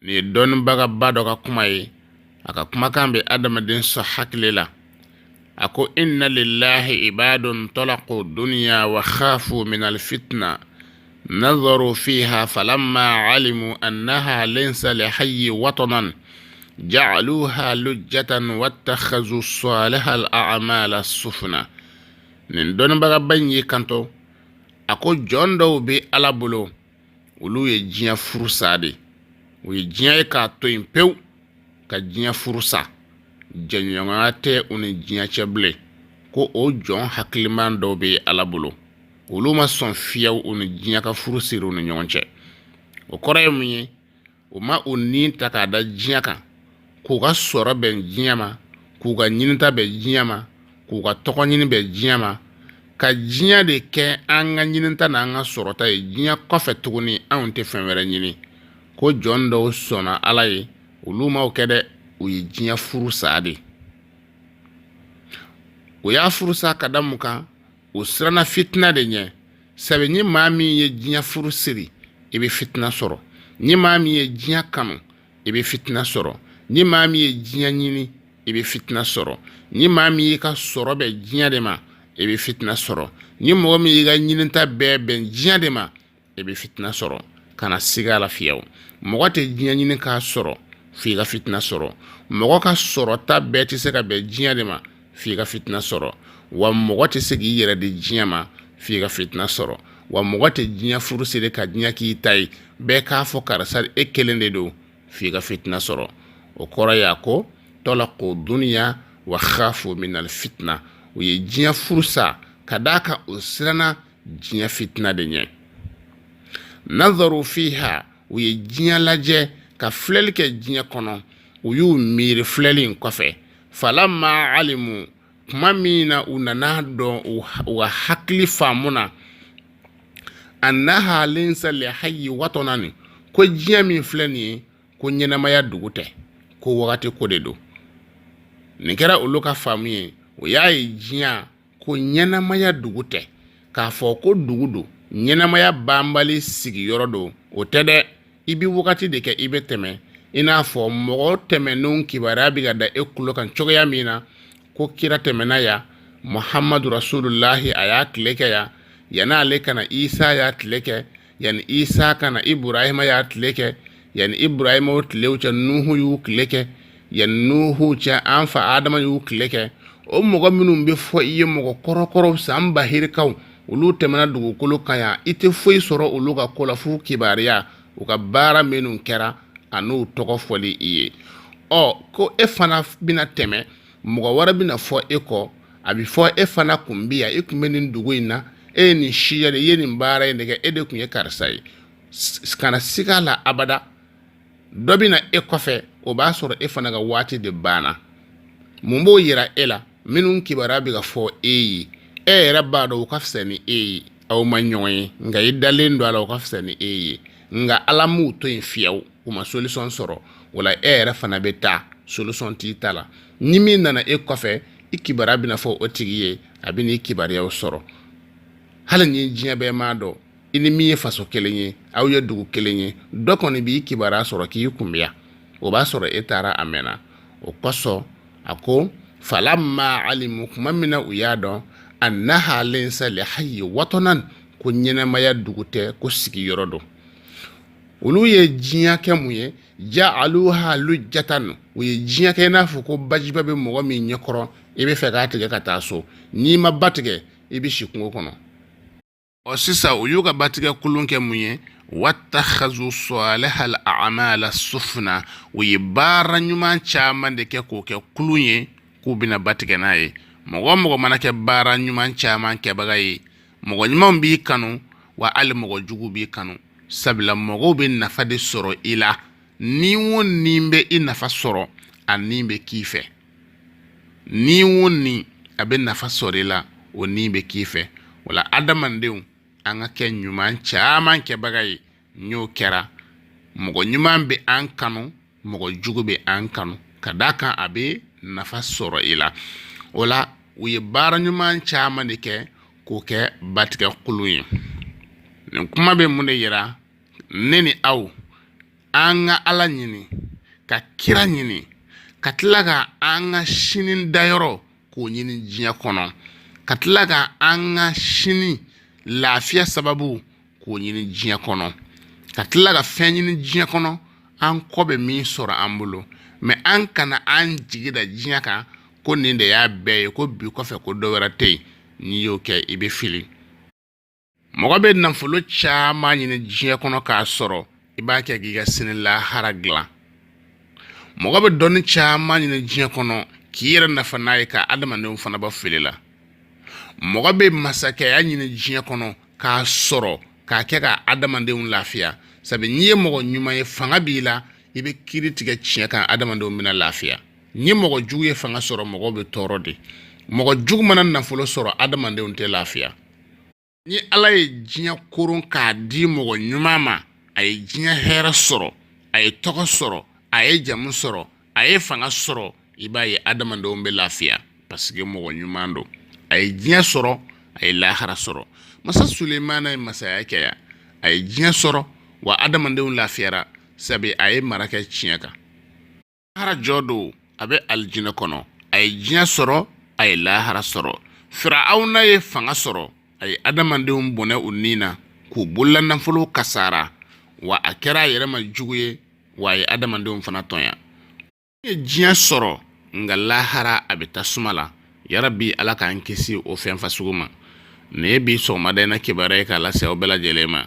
Nin ye dɔnnibagaba dɔ ka kuma ye, a ka kumakan bɛ adamaden sɔn hakili la. A ko inna lillahi ibadun talaqu dunya wa khafu min alfitna nazaru fiha falamma alimu annaha laysa lihayyi watanan ja'aluha lujjatan wattakhazu salihal a'mala sufuna. Nin dɔnnibagaba in y'i kanto, a ko jɔn dɔw bɛ Ala bolo, olu ye diɲɛ furu sa de. U ye diɲɛ ye k'a to yen pewu ka diɲɛ furu sa, jɛɲɔgɔnya tɛ u ni diɲɛ cɛ bilen. Ko o jɔn hakiliman dɔw bɛ Ala bolo, olu ma sɔn fiyewu u ni diɲɛ ka furu siri u ni ɲɔgɔn cɛ. O kɔrɔ ye mun ye? U ma u ni ta k'a da diɲɛ kan, k'u ka sɔrɔ bɛn diɲɛ ma, k'u ka ɲinita bɛn diɲɛ ma, k'u ka tɔgɔ ɲini bɛn diɲɛ ma, ka diɲɛ de kɛ an ka ɲinita n'an ka sɔrɔta ye. Diɲɛ kɔfɛ tuguni anw tɛ fɛn wɛrɛ ɲini. Ko jɔn dɔw sɔnna Ala ye, olu m'o kɛ dɛ, u ye diɲɛ furu sa de. U y'a furu sa ka da mun kan? U siranna fitina de ɲɛ. Sabu ni maa min ye diɲɛ furu siri, i bɛ fitina sɔrɔ. Ni maa min ye diɲɛ kanu, i bɛ fitina sɔrɔ. Ni maa min ye diɲɛ ɲini, i bɛ fitina sɔrɔ. Ni maa min y'i ka sɔrɔ bɛn diɲɛ de ma, i bɛ fitina sɔrɔ. Ni mɔgɔ min y'i ka ɲinita bɛɛ bɛn diɲɛ de ma, i bɛ fitina sɔrɔ. Kana siga a la fiyewu, mɔgɔ tɛ diɲɛ ɲini k'a sɔrɔ f'i ka fitina sɔrɔ. Mɔgɔ ka sɔrɔta bɛɛ tɛ se ka bɛn diɲɛ de ma f'i ka fitina sɔrɔ. Wa mɔgɔ tɛ se k'i yɛrɛ di diɲɛ ma f'i ka fitina sɔrɔ. Wa mɔgɔ tɛ diɲɛ furu siri ka diɲɛ k'i ta ye, bɛɛ k'a fɔ karisa e kelen de don, f'i ka fitina sɔrɔ. O kɔrɔ ye a ko talaqu dunya wa khafu min alfitna. U ye diɲɛ furu sa ka d'a kan u siranna diɲɛ fitina de ɲɛ. Nazaru fiha, u ye diɲɛ lajɛ ka filɛli kɛ diɲɛ kɔnɔ. U y'u miiri filɛli in kɔfɛ. Falamma alimu, tuma min na u nana dɔn u ka hakili faamu na, annaha laysa lihayyi watanan, ko diɲɛ min filɛ nin ye, ko ɲɛnamaya dugu tɛ, ko wagati ko de don. Nin kɛra olu ka faamu ye. O y'a ye diɲɛ ko ɲɛnamaya dugu tɛ. K'a fɔ ko dugu don, ɲɛnamaya banbali sigiyɔrɔ don, o tɛ dɛ. I bɛ wagati de kɛ, i bɛ tɛmɛ. I n'a fɔ mɔgɔ tɛmɛnenw kibaruya bɛ ka da e tulo kan cogoya min na, ko kira tɛmɛna yan, Muhamadu rasulullahi, a y'a tile kɛ yan. Yan'ale ka na, Isa y'a tile kɛ. Yanni Isa ka na, Iburahima y'a tile kɛ. Yanni Iburahima o tilew cɛ, Nuhu y'u tile kɛ. Yanni Nuhu cɛ, an fa Adama y'u tile kɛ. O mɔgɔ minnu bɛ fɔ i ye, mɔgɔ kɔrɔkɔrɔw, san bahirikaw, olu tɛmɛna dugukolo kan yan, i tɛ foyi sɔrɔ olu ka ko la f'u kibaruya, u ka baara minnu kɛra an'u tɔgɔ fɔli i ye. Ɔ ko e fana bɛna tɛmɛ, mɔgɔ wɛrɛ bɛna fɔ e kɔ, a bɛ fɔ e fana kun bɛ yan, e kun bɛ nin dugu in na, e ye nin siya de, i ye nin baara in de kɛ, e de kun ye karisa ye. Kana siga a la abada, dɔ bɛ na e kɔfɛ, o b'a sɔrɔ e fana ka waati de banna. Mun b'o yira e la? Minnu kibaruya bɛ ka fɔ e ye, e yɛrɛ b'a dɔn u ka fisa ni e ye. Aw ma ɲɔgɔn ye, nka i dalen don a la u ka fisa ni e ye. Nka Ala m'u to yen fiyewu, u ma solution sɔrɔ. O la e yɛrɛ fana bɛ taa, solution t'i ta la. Ni min nana e kɔfɛ, i kibaruya bɛna fɔ o tigi ye, a bɛ n'i kibaruyaw sɔrɔ. Hali ni diɲɛ bɛɛ m'a dɔn, i ni min ye faso kelen ye, aw ye dugu kelen ye, dɔ kɔni b'i kibaruya sɔrɔ k'i kun bɛ yan, o b'a sɔrɔ e taara a mɛnna. O kosɔn a ko falamma alimu, tuma min na u y'a dɔn, annaha laysa lihayyi watanan, ko ɲɛnamaya dugu tɛ, ko sigiyɔrɔ don. Olu ye diɲɛ kɛ mun ye? Ja'aluha lujjatan, u ye diɲɛ kɛ i n'a fɔ ko bajiba bɛ mɔgɔ min ɲɛkɔrɔ, i bɛ fɛ k'a tigɛ ka taa so. N'i ma ba tigɛ, i bɛ si kungo kɔnɔ. Ɔ sisan u y'u ka batigɛ kulun kɛ mun ye? Wattakhazu salihal a'mala sufuna, u ye baara ɲuman caman de kɛ k'o kɛ kulun ye k'u bɛna ba tigɛ n'a ye. Mɔgɔ o mɔgɔ mana kɛ baara ɲuman caman kɛbaga ye, mɔgɔ ɲumanw b'i kanu, wa hali mɔgɔ jugu b'i kanu, sabula mɔgɔw bɛ nafa de sɔrɔ i la. Ni o ni bɛ i nafa sɔrɔ, a ni bɛ k'i fɛ. Ni o ni a bɛ nafa sɔrɔ i la, o ni bɛ k'i fɛ. O la adamadenw, an ka kɛ ɲuman caman kɛbaga ye. N'o kɛra, mɔgɔ ɲuman bɛ an kanu, mɔgɔ jugu bɛ an kanu, ka d'a kan a bɛ nafa sɔrɔ i la. O la u ye baara ɲuman caman de kɛ k'o kɛ batigɛ kulun ye. Nin kuma bɛ mun de yira ne ni aw? An ka Ala ɲini, ka kira ɲini, ka tila ka an ka sini dayɔrɔ k'o ɲini diɲɛ kɔnɔ, ka tila ka an ka sini lafiya sababu k'o ɲini diɲɛ kɔnɔ, ka tila ka fɛn ɲini diɲɛ kɔnɔ an kɔ bɛ min sɔrɔ an bolo. Mais an kana an jigi da diɲɛ kan ko nin de y'a bɛɛ ye, ko bi kɔfɛ ko dɔ wɛrɛ tɛ yen. N'i y'o kɛ, i bɛ fili. Mɔgɔ bɛ nafolo caman ɲini diɲɛ kɔnɔ k'a sɔrɔ, i b'a kɛ k'i ka sini lahara dilan. Mɔgɔ bɛ dɔnni caman ɲini diɲɛ kɔnɔ k'i yɛrɛ nafa n'a ye, ka adamadenw fana bɔ fili la. Mɔgɔ bɛ masakɛya ɲini diɲɛ kɔnɔ k'a sɔrɔ, k'a kɛ ka adamadenw lafiya. Sabu n'i ye mɔgɔ ɲuman ye, fanga b'i la, i bɛ kiiri tigɛ tiɲɛ kan, adamadenw bɛna lafiya. Ni mɔgɔ jugu ye fanga sɔrɔ, mɔgɔw bɛ tɔɔrɔ de. Mɔgɔ jugu mana nafolo sɔrɔ, adamadenw tɛ lafiya. Ni Ala ye diɲɛ koron k'a di mɔgɔ ɲuman ma, a ye diɲɛ hɛrɛ sɔrɔ, a ye tɔgɔ sɔrɔ, a ye jamu sɔrɔ, a ye fanga sɔrɔ, i b'a ye adamadenw bɛ lafiya parce que mɔgɔ ɲuman don. A ye diɲɛ sɔrɔ, a ye lahara sɔrɔ. Masa Sulemana ye masaya kɛ yan, a ye diɲɛ sɔrɔ, wa adamadenw lafiyara sabu a ye mara kɛ tiɲɛ kan. Lahara jɔ don, a bɛ alijinɛ kɔnɔ. A ye diɲɛ sɔrɔ, a ye lahara sɔrɔ. Firawuna ye fanga sɔrɔ, a ye adamadenw bɔnɛ u ni na k'u bololanafolo kasara, wa a kɛra a yɛrɛ ma jugu ye, wa a ye adamadenw fana tɔɲa. Ye diɲɛ sɔrɔ, nka lahara a bɛ tasuma la. Yarabi, Ala k'an kisi o fɛn fasugu ma. Nin ye bi sɔgɔmada in na kibaruya ye k'a lase aw bɛɛ lajɛlen ma.